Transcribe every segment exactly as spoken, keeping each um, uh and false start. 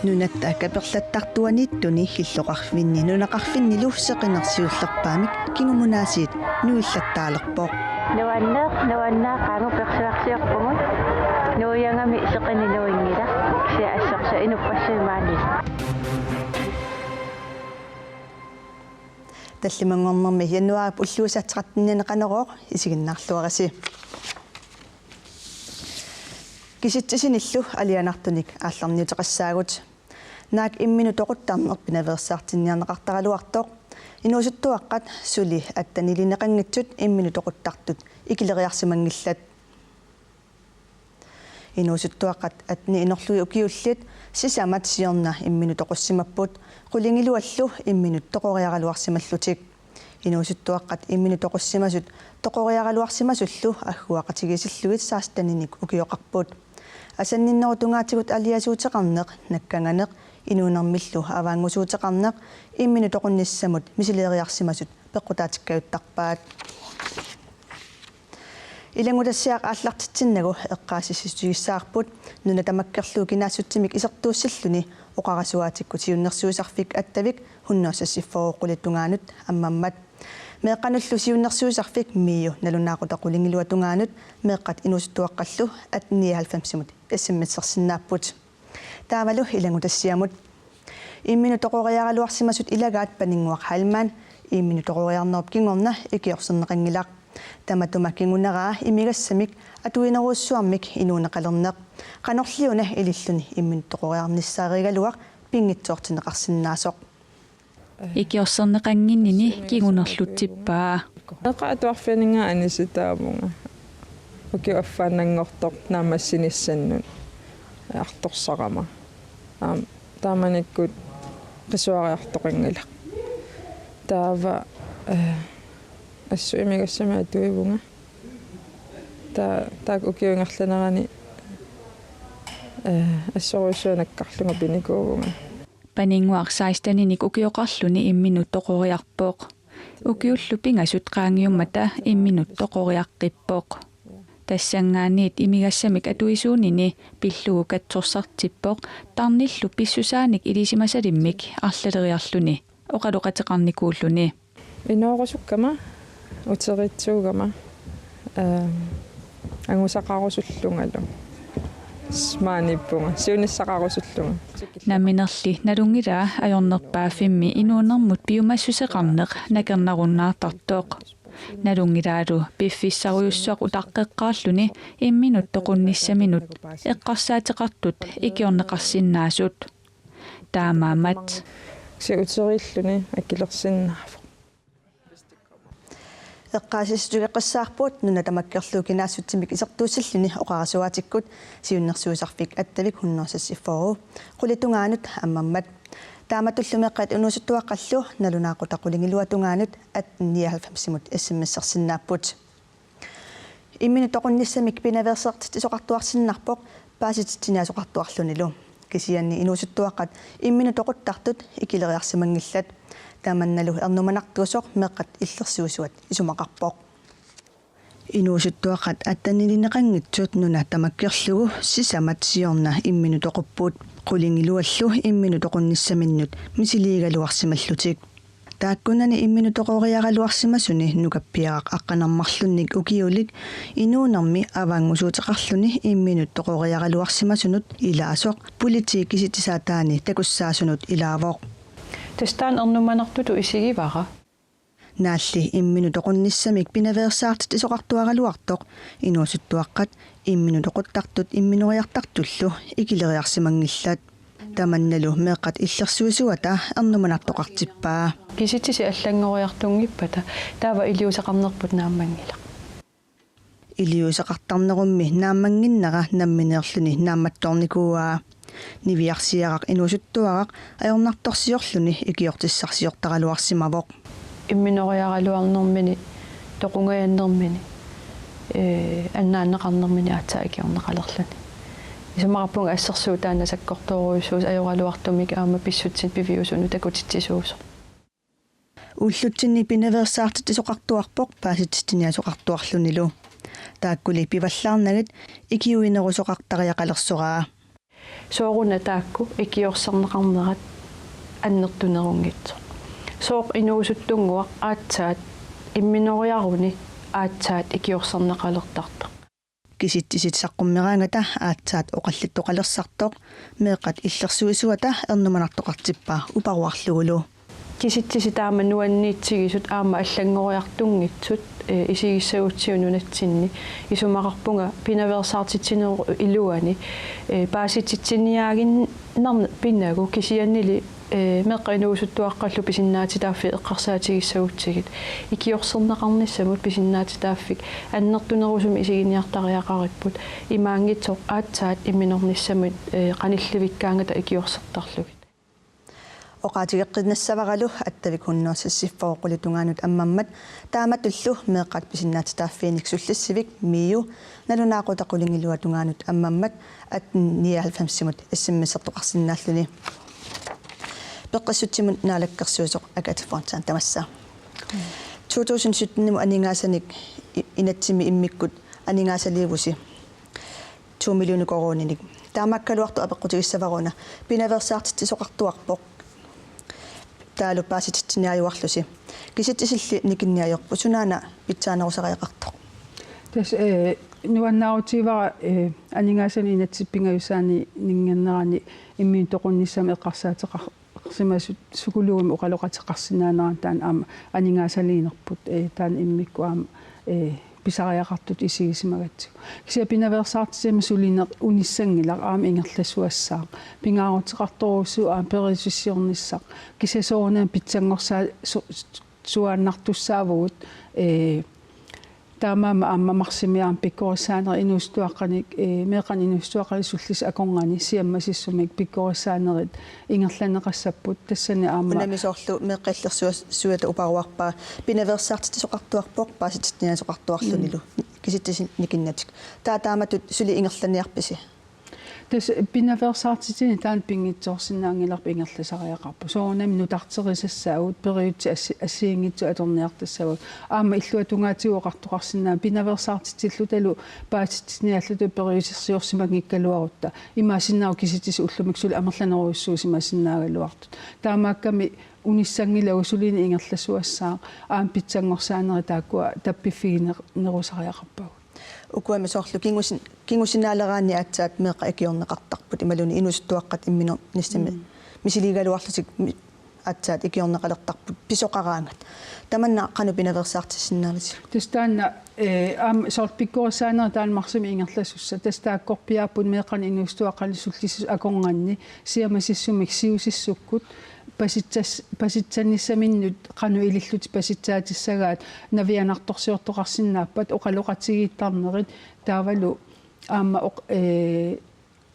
Nunatta kaperlattartuaniittuni illoqarfinni nunaqarfinnilu seqineq siullerpaamik kingumunaasiit nuillattaalerpoq. Nuanneq, nuanneq, qaangiupparsiorpugut. Nuiagami seqineq nuinngilaq. Kisianni assorsuaq inuppassuit maani. Tallimanngornermi januaarip ulluisa trettenianni Qanorooq, isiginnaarluarisi. Kisitsisinillu alianartunik aallarniuteqassaagut. Naak imminut toquttarneq pinaveersaartinniarneqartaraluartoq. Inuusuttuaqqat suli attenilinneqanngitsut imminut toquttartut ikileriarsimanngillat. Inuusuttuaqqat atteni inorlugit ukiullit sisamat siorna imminut toqussimapput, qulingiluallu imminut toqoriaraluarsimallutik. Inuusuttuaqqat imminut toqussimasut toqoriaraluarsimasullu agguaqatigiissillugit seksteninik ukioqarput. Asanninnerup tungaatigut aliasuuteqarneq, nakkanganeq, inuunermillu avaanngusuuteqarneq imminut toqunnissamut misiliiarsimasut peqqutaatikkajuttarpaat. Ilanngutassiaq aallartitsinnagu eqqaasitsissutigissavarput nuna tamakkerlugu kinaassutsimik isertuussilluni oqarasuaatikkut siunnersuisarfik Attavik hundrede seksogfyrre qulit tungaanut ammammat. Meeqqanullu siunnersuisarfik MIO nalunaaqutaq qulingiluat tungaanut meeqqat inuusuttuaqqallu atten nioghalvfemsimut S M S-ersinnaapput. Taavalu ilanngutassiamut. Imminut toqoriaraluarsimasut ilagaat Paninnguaq Heilmann imminut toqoriarnerup kingorna ikiorserneqanngilaq. Tamatuma kinguneraa imigassamik atuinerujussuarmik inuuneqalerneq. Qanorliuna ililluni imminut toqoriarnissaarigaluaq pinngitsoortinneqarsinnaasoq. Ikiorserneqannginnini kingunerlutsippaa. Meeqqat atuarfianninngaanniit anisitaavunga. Ukiup affaannanngortoq naammassinissannut artorsarama. Aam, taamanikkut qisuariartoqanngilaq. Taava, eh, assut imigassamik atuivunga. Ta-, taakku ukiup ingerlanerani, eh, assorujussuaq nakkarlunga pinikuuvunga. Paninnguaq seksteninik ukioqarluni imminut toqoriarpoq. Ukiullu pingasut qaangiummata imminut toqoriaqqippoq. Tassanngaanniit imigassamik atuisuunini pillugu katsorsartippoq, tarnillu pissusaanik ilisimasalimmik arlaleriarluni oqaloqateqarnikuulluni. Inoorusukkama, uteritsuugama, eh, angusaqarusullungalu. S-, maaniippunga, siunissaqarusullunga. Namminerli nalunngilaa ajornerpaaffimmi inuunermut piumassuseqarneq nakornarunnaartartoq. Nalunngilaalu piffissarujussuaq utaqqeqqaarluni imminut toqunnissaminut eqqarsaateqartut ikiorneqarsinnaasut. Taamaammat. Kisianni uteriilluni akilersinnaavoq. Eqqaasitsissutigeqqissaarput nuna tamakkerlugu kinaassutsimik isertuussilluni oqarasuaatikkut siunnersuisarfik Attavik hundrede seksogfyrre qulit tungaanut ammammat. Taamatullu meeqqat inuusuttuaqqallu nalunaaqutaq qulingiluat tungaanut atten nioghalvfemsimut S M S-ersinnaapput. Imminut toqunnissamik pinaveersaartitsisoqartuarsinnarpoq paasititsiniaasoqartuarlunilu. Kisianni inuusuttuaqqat imminut toquttartut ikileriarsimanngillat. Tamannalu ernumanartuusoq meeqqat illersuisuat isumaqarpoq. Inuusuttuaqqat attenilinneqanngitsut nuna tamakkerlugu sisamat siorna imminut toqupput, qulingiluallu imminut toqunnissaminnut misiliigaluarsimallutik. Taakkunani imminut toqoriaraluarsimasuni nukappiaraq aqqaneq-marlunnik ukiulik inuunermi avaanngusuuteqarluni imminut toqoriaraluarsimasunut ilaasoq politiit kisitsisaataanni takussaasunut ilaavoq. Tassa taanna ernumanartutut isigivara. Naalli imminut toqunnissamik pinaveersaartitsisoqartuaraluartoq inuusuttuaqqat imminut toquttartut imminoriartartullu ikileriarsimanngillat. Tamannalu meeqqat illersuisuata ernumanartoqartippaa. Kisitsisit allanngoriartunngippata taava iliuuseqarnerput naammanngilaq. Iliuuseqartarnerummi naammannginnera nammineerluni naammattoornikuuaa. Niviarsiaraq inuusuttuaraq ajornartorsiorluni ikiortissarsiortaraluarsimavoq. Imminoriaraluarnermini, toqungajannermini, ee, annaanneqarnermini aatsaat ikiorneqalerluni. Isumaqarpunga assersuut taanna sakkortoorujussuusoq ajoraluartumik aamma pissutsit piviusunut takutitsisuusoq. Ullutsinni pinaveersaartitsisoqartuarpoq paasititsiniaasoqartuarlunilu. Taakkuli pivallaarnagit ikiuinerusoqartariaqalersoraa. Sooruna taakku ikiorserneqarnerat annertunerunngitsoq? Sooq inuusuttunnguaq aatsaat imminoriaruni aatsaat ikiorserneqalertartoq? Kisitsisit saqqummeraangata aatsaat oqallittoqalersartoq meeqqat illersuisuata ernumanartoqartippaa uparuarlugulu. Kisitsisit taama nuanniitsigisut aamma allanngoriartunngitsut, eh, isigissagutsigu nunatsinni. Isumaqarpunga pinaveersaartitsinerup iluani, eh, paasititsiniaaginnarneq pinagu, kisiannili, eh, meeqqat inuusuttuaqqallu pisinnaatitaaffii eqqarsaatigissagutsigit. Ikiorserneqarnissamut pisinnaatitaaffik annertunerusumik isiginiartariaqaripput. Imaanngitsoq aatsaat imminornissamut, eh, qanillivikkaangata ikiorsertarlugit. Oqaatigeqqinnassavaralu Attavik hundrede seksogfyrre qulit tungaanut ammammat, taamatullu meeqqat pisinnaatitaaffiinik sullissivik MIO, nalunaaqutaq qulingiluat tungaanut ammammat atten nioghalvfemsimut S M S-ertoqarsinnaalluni. Peqqissutsimut naalakkersuisoq Agathe Fontain tamassa. To tusind sytten-imut aningaasanik i-, inatsimmi immikkut aningaasaliivusi to millioner koruuninik. Taamaakkaluartoq apeqqutigissavaruna: pinaveersaartitsisoqartuarpoq taavalu paasititsiniaajuarlusi. Kisitsisilli nikinneq ajorput, sunaana pitsaanerusariaqartoq? Tassa, eh, nuannaarutigivara, eh, aningaasanik inatsisip pingajussaaninngikkallarnerani imminut toqunnissamut eqqarsaateqar-, simasut sukulluunniit oqaloqateqarsinnaanerat taanna aamma aningaasaliinerput, eh, taanna immikkut aamma, eh, pisariaqartutut isigisimagatsigu. Kisianni pinaveersaartitsineq sulineq unissanngilaq, aamma ingerlasuassaaq. Pingaaruteqartorujussuuvoq aamma periusissiornissaq. Kisianni soorunami pitsanngorsaa-, su-, suaannartussaavugut, eh, taamaammat aamma marsimi aamma pikkorissaanerit inuusuttuaqqanik, eh, meeqqanik inuusuttuaqqanik sullissisut akornanni siammasissumik pikkorissaanerit ingerlanneqassapput, tassani aamma. Unami soorlu meeqqat illersuisuata uparuarpaa pinaveersaartitsisoqartuarpoq paasititsiniaasoqartuarlunilu. Mm. Kisitsisit nikinnatik. Taava taamatut suli ingerlanniarpisi? Tassa pinaveersaartitsineq taanna pinngitsoorsinnaanngilarput ingerlasariaqarpoq. Soorunami nutarterisassaagut, periutsit assi-, assigiinngitsut atorniartassavagut. Aamma illuatungaatigut oqartoqarsinnaammat pinaveersaartitsillutalu paasititsiniaalluta periusersiorsimanngikkaluarutta. Imaassinnaavoq kisitsisit ullumikkut suli amerlanerujussuusimasinnaagaluartut. Taamaakkami unissanngilagut, sulineq ingerlasuassaaq, aamma pitsanngorsaanerit taakkua tappiffiginerusariaqarpagut. Uku aamma soorlu kingusin-, kingusinaaleraanni aatsaat meeqqat ikiorneqartarput imaluunniit inuusuttuaqqat imminornissamik. Mm. Misiligaluarlutik mi-, aatsaat ikiorneqalertarput pisoqaraangat. Tamanna qanoq pinaveersaartissinnaavisi? Tassa taanna, eh, aamma soorlu pikkorissaanerit taanna marsimi ingerlasussat. Tassa taakkorpiaapput meeqqanik inuusuttuaqqanik sullissisut akornanni siammasissumik siusissukkut pasitsas-, pasitsannissaminnut qanoq ilillutik pasitsaatissagaat navianartorsiortoqarsinnaappat oqaloqatigiittarnerit taavalu aamma oq-, ee,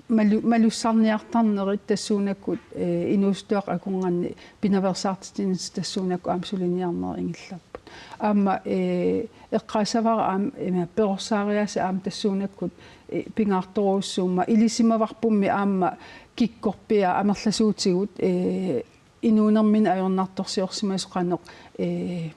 malu-, malussarniartarnerit tassuunakkut, ee, inuusuttuaqqat akornanni pinaveersaartitsinerit tassuunakkut aamma suliniarnerit ingerlapput. Aamma, ee, eqqaassavara aamma ima perorsaariaaseq aamma tassuunakkut, ee, pingaartorujussuummat ilisimavarpummi aamma kikkorpiaat amerlasuutigut, ee, inuunerminni ajornartorsiorsimasoq qanoq, ee,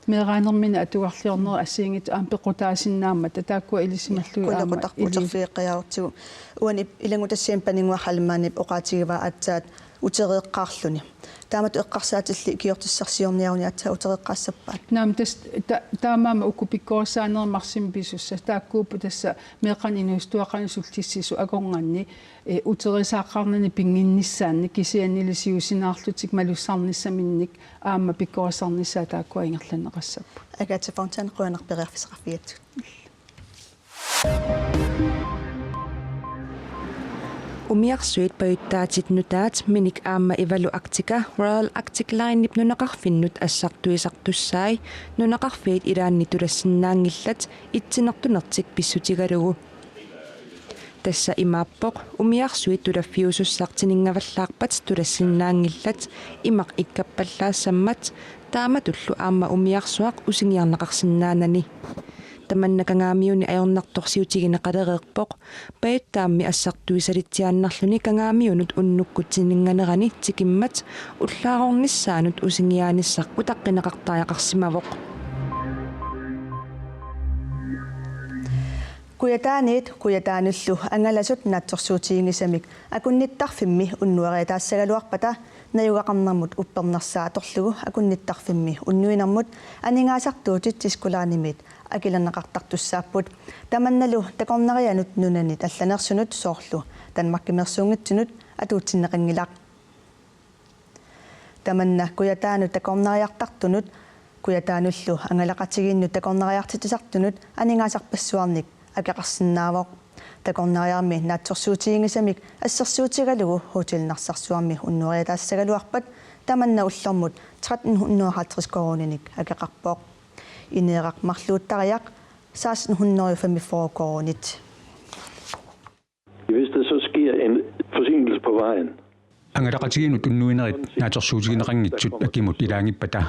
meeraanerminni atugarliornerit assigiinngitsut aamma pequtaasinnaammata, taakkua ilisimallugit aamma. Qulequtarput ili- uterfigeqqajaartigu. Uani ilanngutassiami Paninnguaq Heilmannip oqaatigivaa aatsaat utereeqqaarluni. Taamatut eqqarsaatillit ikiortissarsiorniaruni aatsaat utereeqqaassappat? Naamik, tassa ta-, taamaammat uku pikkorissaanerit marsimi pisussat. Taakkuupput tassa meeqqanik inuusuttuaqqanik sullissisut akornanni, eh, uterisaaqqaarnani pinnginnissaannik kisiannili siusinaarlutik malussarnissaminnik aamma pikkorissarnissaat taakkua ingerlanneqassapput. Agathe Fontain, qujanaq periarfissaqarfigatsigut. Umiarsuit pajuttaatit nutaat Minik aamma Ivalu Arctica Royal Arctic Linep nunaqarfinnut assartuisartussai nunaqarfiit ilaanni tulassinnaanngillat itsinertunertik pissutigalugu. Tassa imaappoq umiarsuit tulaffiusussaq tininngavallaarpat tulassinnaanngillat imaq ikkappallaassammat, taamatullu aamma umiarsuaq usingiarneqarsinnaanani. Tamanna Kangaamiuni ajornartorsiutigineqalereerpoq, pajuttaammi assartuisalitsiaannarluni Kangaamiunut unnukkut tininnganerani tikimmat ullaarornissaanut usingiaanissaq utaqqineqartariaqarsimavoq. Kujataaniit Kujataanullu angalasut naatsorsuutiginngisamik akunnittarfimmi unnueriataassagaluarpata najugaqarnermut uppernarsaatorlugu akunnittarfimmi unnuinermut aningaasartuutit Disko Linemiit akilerneqartartussaapput. Tamannalu takornarianut nunanit allanersunut soorlu Danmarkimeersuunngitsunut atuutsinneqanngilaq. Tamanna Kujataanut takornariartartunut, Kujataanullu angalaqatigiinnut takornariartitsisartunut aningaasarpassuarnik akeqarsinnaavoq. Takornariarmi naatsorsuutiginngisamik assersuutigalugu Hotel Narsarsuarmi unnueriataassagaluarpat tamanna ullormut tretten hundrede og halvtreds koruuninik akeqarpoq. Ineeraq marluuttariaq seksten hundrede og femogfyrre koruunit. Hvis der så sker en forsinkelse på vejen, Angalaqatigiinnut unnuinerit naatsorsuutigineqanngitsut akimut ilaanngippata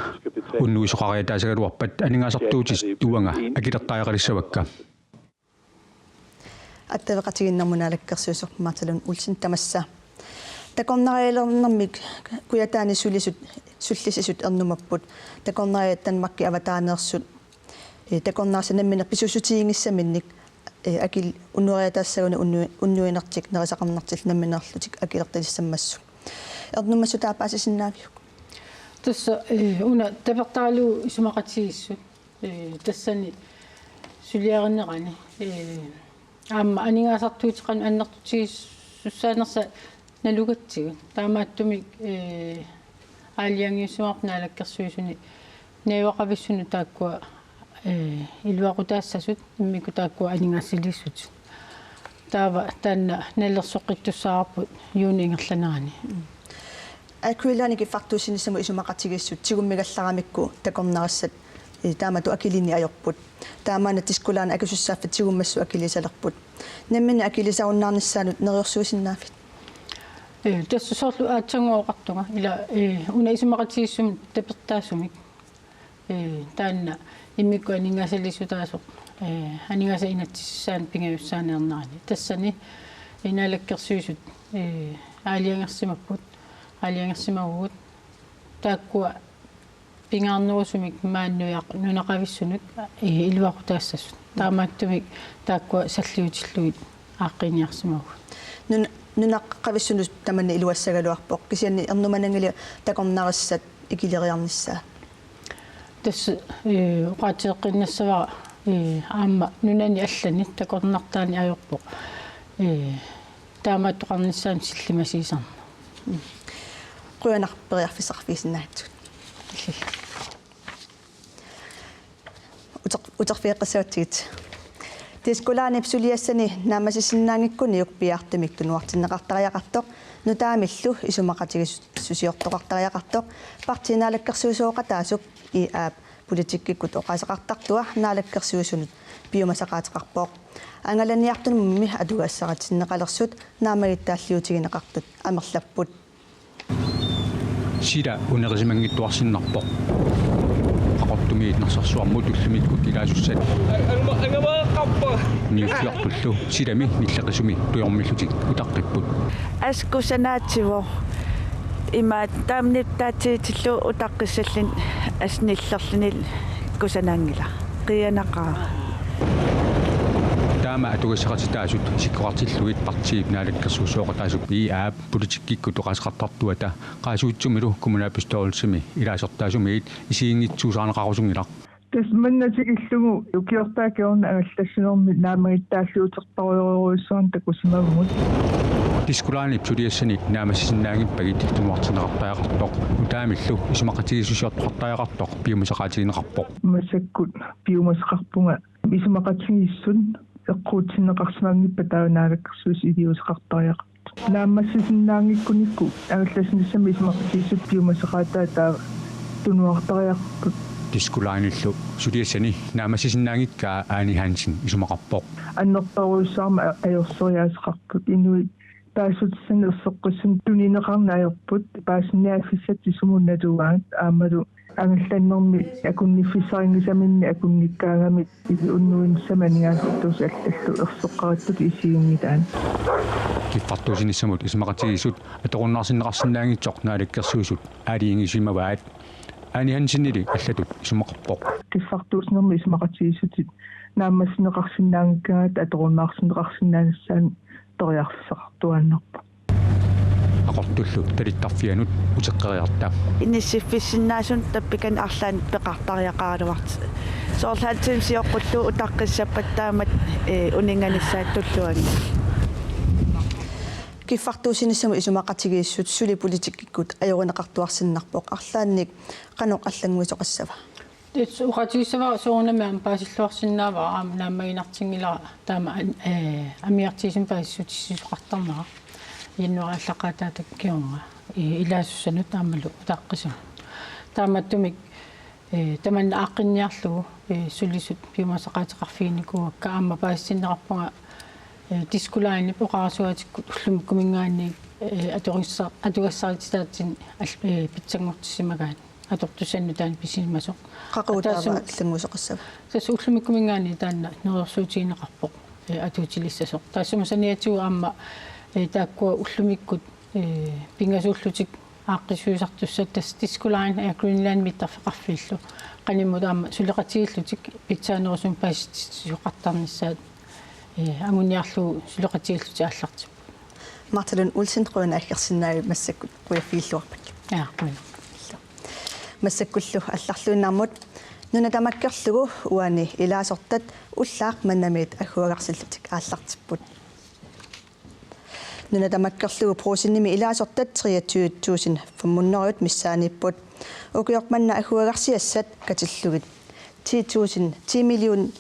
unnuisoqariataassagaluarpat aningaasartuutit uanga akilertariaqalissavakka. Attaveqatigiinnermut naalakkersuisoq Martha Lund Olsen tamassa. Takornarialernermik Kujataani sulisut sullissisut ernumapput. Takornariat Danmarkip avataaneersut, eh, takornarissat nammineq pisuussutiginngissaminnik, eh, akil unnueriataassaguni unnu-, unnuinertik nerisaqarnertik nammineerlutik akilertalissammassuk. Ernumassutaat paasisinnaaviuk? Tassa, eh, una tapertaralugu isumaqatigiissut, eh, tassani suliarinerani, eh, aamma aningaasartuutit qanoq annertutigissussaanersut nalugatsigu. Taamaattumik, eh, aalajangiussimavarput naalakkersuisuni najugaqavissunut taakkua, eh, iluaqutaassasut immikkut taakkua aningaasaliissutut. Taava taanna nalilersoqqittussaavarput juunip ingerlanerani. Air Greenlandip kiffartuussinissamut isumaqatigiissut tigummigallaramikku takornarissat, eh, taamatut akiliinneq ajorput. Taamaana Disko Line akisussaaffik tigummassuk akiliisalerput. Nammineq akilisarunnaarnissaanut neriorsuisinnaavit? Eh, tassa soorlu aatsaannguaq oqartunga ila, eh, una isumaqatigiissumik tapertaasumik. Eh, taanna immikkut aningaasaliissutaasoq, eh, aningaasat inatsisissaanik pingajussaaneernerani. Tassani, eh, naalakkersuisut, eh, aalajangersimapput, aalajangersimavugut, taakkua pingaarnerusumik maani nujaq nunaqavissunut, eh, iluaqutaassasut. Taamaattumik taakkua salliutillugit aaqqiiniarsimavugut. Nun-, nunaqavissunut tamanna iluassagaluarpoq. Kisianni ernumananngilaq takornarissat ikileriarnissaa. Tassa, eh, oqaatigeqqinnassavara, eh, aamma nunani allani takornartaani ajorpoq. Eh, taamaattoqarnissaanut sillimasiisarneq. Qujanaq periarfissaqarfigisinnaagatsigut. Uter-, uterfigeqqissavatsigit. Disko Linep suliassani naammassisinnaanngikkuniuk piaartumik tunuartinneqartariaqartoq, nutaamillu isumaqatigiissusiortoqartariaqartoq, Partii Naalakkersuisooqataasup I A-p politikkikkut oqaaseqartartua Naalakkersuisunut piumasaqaateqarpoq. Angalaniartunermummi atugassaritsinneqalersut naammagittaalliutigineqartut amerlapput. Sila unerisimanngittuarsinnarpoq. Qaqortumiit Narsarsuarmut ullumikkut ilaasussat niuffiortullu silami nilleqisumi tujormillutik utaqqipput. Assut kusanaatsivoq. Imaattumik taamnip taatsiitillu utaqqissallin assut nillerluni kusanaanngilaq. Qiianaqaaq. Taama atugassaqartitaasut isikkoqartillugit Partii Naalakkersuisooqataasup I A-p politikkikkut oqaaseqartartuata Qaasuitsumilu kommunalbestyrelsimi ilaasortaasumiit isiginngitsuusaarneqarusunngilaq. Tassa manna tikillugu ukiortaat kingorna angallassinermi naammagittaalliutertorujorujussuarnik takusimavugut. Disko Linep suliassani naammassisinnaanngippagit tunuartinneqartariaqartoq, nutaamillu isumaqatigiissusiortoqartariaqartoq piumasaqaatigineqarpoq. Massakkut piumasaqarpunga isumaqatigiissut eqquutsinneqarsimanngippat taava Naalakkersuisut iliuuseqartariaqartut. Naammassisinnaanngikkunikku angallassinissamik isumaqatigiissut piumasaqaataat taava tunuartariaqarput. Disko Linellu suliassani naammassisinnaanngikkaa Ane Hansen isumaqarpoq. Annertoorujussuarmik a-, ajorseriaaseqarput. Inuit paasissutissat erseqqissut tunineqarneq ajorput. Paasiniaaffissatsinnut sumut natugaat aammalu angallannermi akunniffissarinngisaminnik akunnikkaangamik illit unnuinissamut aningaasartuutit allallu erseqqarittutut isiginngilaat. Kiffartuussinissamut isumaqatigiissut atorunnaarsinneqarsinnaanngitsoq Naalakkersuisut aalajangiisimavaat. Ane Hansenili allatut isumaqarpoq. Kiffartuussinermi isumaqatigiissutit naammassineqarsinnaanngikkaangatta atorunnaarsinneqarsinnaanissaanut periarfissaqartuaannarpoq. Aqortullu talittarfianut uteqqeriarta. Inissiffissinnaasunik tappikani arlaannik peqartariaqaraluartoq. Soorlu aatsaat sioqqullugu utaqqissappat taamatut, ee, uninnganissaata tulluanngilaq. Kiffartuussinissamut isumaqatigiissut suli politikkikkut ajorineqartuarsinnarpoq, arlaannik qanoq allannguisoqassava? Tassa oqaatigissavara soorunami aamma paasilluarsinnaavara aamma naammaginartinngilara taama an-, ee, amigartigisumik paasissutissisoqartarnera januaarip aallaqqaataata kingorna, ee, ilaasussanut aammalu utaqqisunut. Taamaattumik, ee, tamanna aaqqinniarlugu, ee, sulisut piumasaqaateqarfiginikuuakka aamma paasitinneqarpunga, ee, Disko Linep oqarasuaatikkut ullumikkumiingaanniit, ee, atorissa-, atugassarititaatsinni al-, ee, pitsanngortissimagaat atortussanut taanna pisimasoq. Qaqugu taava taassuma allannguisoqassava? Tassa ullumikkumiingaanniit taanna neriorsuutigineqarpoq, ee, atuutilissasoq. Taassuma saniatigut aamma, ee, taakkua ullumikkut, ee, pingasuullutik aaqqissuisartussat tassa Disko Line Air Greenland mittarfeqarfiillu qanimut aamma suleqatigiillutik pitsaanerusumik paasissutissisoqartarnissaat, ee, anguniarlugu suleqatigiillutik aallartipput. Martha Lund Olsen, qujanaq aggersinnaagavit, massakkut qujaffigilluarpakka. Ja, qujanaq. Massakkullu allarluinnarmut. Nuna tamakkerlugu uani ilaasortat ullaaq mannamiit agguagarsillutik aallartipput. Nuna tamakkerlugu Brugsenimi ilaasortat treogtyve tusind fem hundrede missaaniipput. Ukioq manna agguagarsiassat katillugit ti tusind, ti million,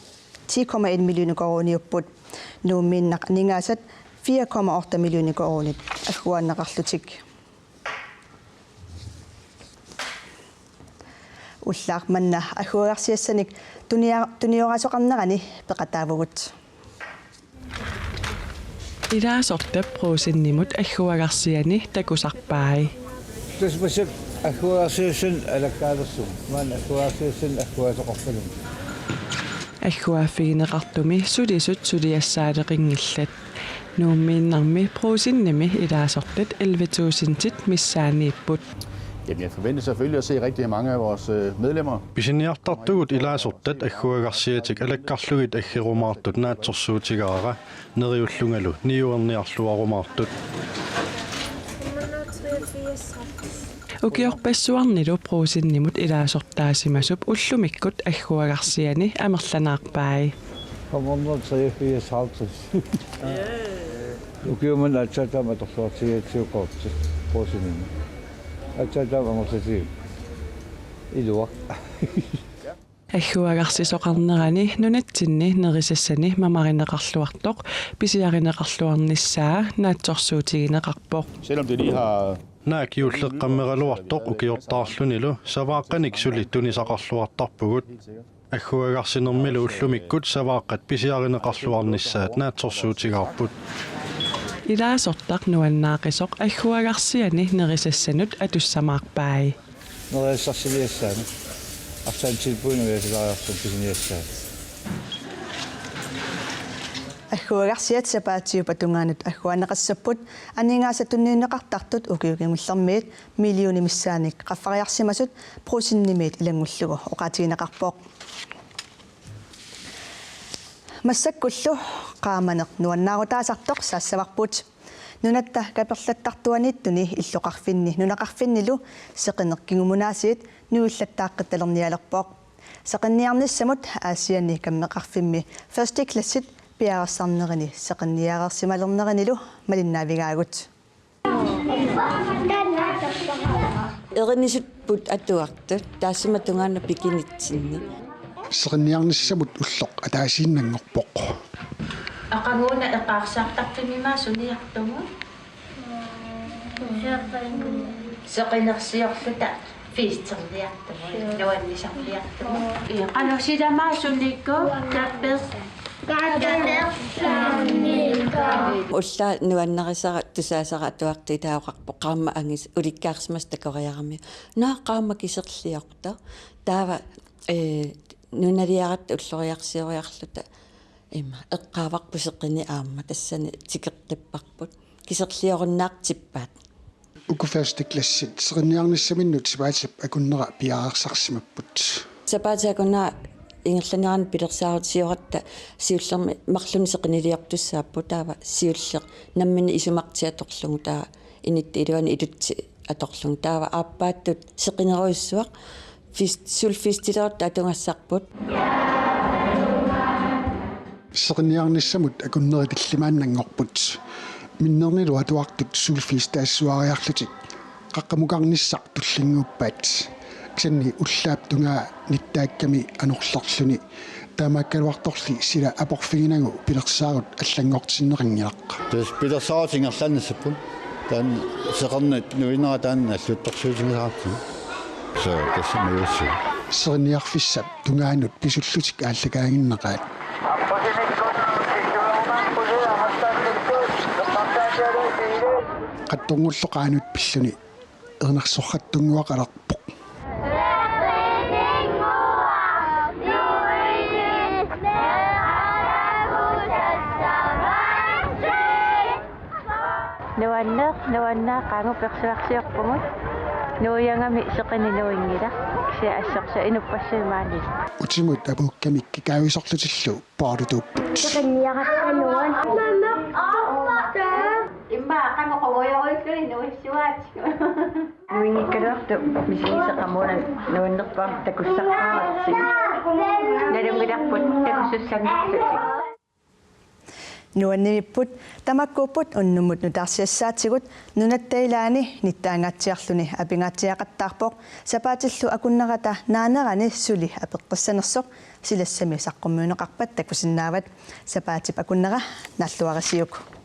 ti komma en million koruuniupput. Nuummiinnaq aningaasat fire komma otte million koruunit agguaanneqarlutik. Ullaaq manna agguagarsiassanik tunia-, tunioraasoqarnerani peqataavugut. Ilaasortap Brugsenimut agguagarsiani takusarpai. Tassa massakkut agguagarsiassanik alakkaalersugut. Maanna agguagarsiassanik agguaasoqarpagut. Agguaaffigineqartumi sulisut suliassaaleqinngillat. Nuummiinnarmi Brugsenimi ilaasortat elleve tusindit missaaniipput. Jamen, jeg forventer selvfølgelig at se rigtig mange af vores, øh, medlemmer. Pisiniartartugut ilaasortat agguagarsiatik alakkarlugit aggerumaartut naatsorsuutigaara, neriullungalu niuerniarluarumaartut. Ukiorpassuarnilu Brugsenimut ilaasortaasimasut ullumikkut agguagarsiani amerlanaarpai. Fem hundrede treogfirs halvtreds. Ukiumut aatsaat taama atorluartigigatsigu korti Brugsenimi. Aatsaat taama amerlatigu. Iluaq. Agguagarsisoqarnerani nunatsinni nerisassani mamarineqarluartoq pisiarineqarluarnissaa naatsorsuutigineqarpoq. Selvom det lige har Naak juulleqqammeraluartoq ukiortaarlunilu savaaqqanik suli tunisaqarluartarpugut. Agguagarsinermilu ullumikkut savaaqqat pisiarineqarluarnissaat naatsorsuutigaarput. Ilaasortaq nuannaaqisoq agguagarsiani nerisassanut atussamaarpai. Nerisassarsiassaanut. Arsaq tilbudinut ujaasilaariarsugut pisiniassaanut. Agguagarsiat sapaatiup tungaanut agguaanneqassapput, aningaasat tunniunneqartartut ukiut kingullermiit millionit missaannik qaffariarsimasut Brugsenimiit ilanngullugu oqaatigineqarpoq. Massakkullu qaamaneq nuannaarutaasartoq saassavarput. Nunatta kaperlattartuaniittuni illoqarfinni nunaqarfinnilu seqineq kingumunaasiit nuillattaaqqittalernerialerpoq. Seqinniarnissamut Aasianni kammeqarfimmi første klassit piareersarnerini seqinniareersimalernerinilu malinnaavigaagut. Erinisupput atuartut taassuma tungaanut pikinitsinni. Seqinniarnissamut ulloq ataasiinnanngorpoq. Aqaguuna eqaarsaartarfimmi maasuniartugut. Seqinersiorluta fiisterliartugut, nuannisarliartugut. Ii, qanoq silamaasunikku tappers. Ullaaq nuannarisara tusaasara atuartut ilaa oqarpoq qaammat angis ulikkaarsimasut takoriaramiuk. Naa, qaammat kiserliortoq. Taava, ee, nunaliaratta ulloriarsioriarluta ima eqqaavarput seqineq aamma tassani tikeqqipparput. Kiserliorunnaartippaat. Uku første klassit seqinniarnissaminnut sapaatip akunnera piareersarsimapput. Sapaatip akunnera Ingerlanerani pilersaarusioratta siullermik marlunnik seqiniliortussaapput, taava siulleq nammineq isumartik atorlugu, taava inuttut iluani ilutsit atorlugu, taava aappaattut seqinerujussuaq fest-, Sølvfestilerutta atugassarput. Seqinniarnissamut akunneri tallimaannanngorput. Minnernilu atuartut Sølvfestaassavariarlutik qaqqamukarnissaq tullinnguuppaat. Kisianni ullaap tungaa nittaakkami anorlerluni. Taamaakkaluartorli sila aporfiginagu pilersaarut allanngortinneqanngilaq. Tassa pilersaarut ingerlaannassaapput. Taanna seqernup nuinerat taanna alluttorsuutigisaratsigu. Soo, tassa majuussu. Seqinniarfissap tungaanut pisullutik aallakaaginnaqaat. Qattorngullu qaanut pilluni erinarsorrattunnguaqalerpoq. Nuanneq, nuanneq, qaangut persuarsiorpugut. Nuiagami seqineq nuinngilaq. Kisianni assorsuaq inuppassuit maani. Utimut apuukkamik kikaavisorlutillu poorlutuupput. Seqinniaratta nuan. Immaqa qanga qungujorujulluni nuissuaat. Nuinngikkaluartoq misigisaqarmat nuannerpaamik takussaqqaaratsigit. Nalunngilarput takussussanngilatit. Nuannivipput, tamakkuupput unnummut nutaarsiassaatigut. Nunatta ilaani nittaangaatsiarluni apingaatsiaqattaarpoq. Sapaatillu akunnerata naanerani suli apeqqussanersoq silassami saqqummiunneqarpat takusinnaavat. Sapaatip akunnera naalluarisiuk.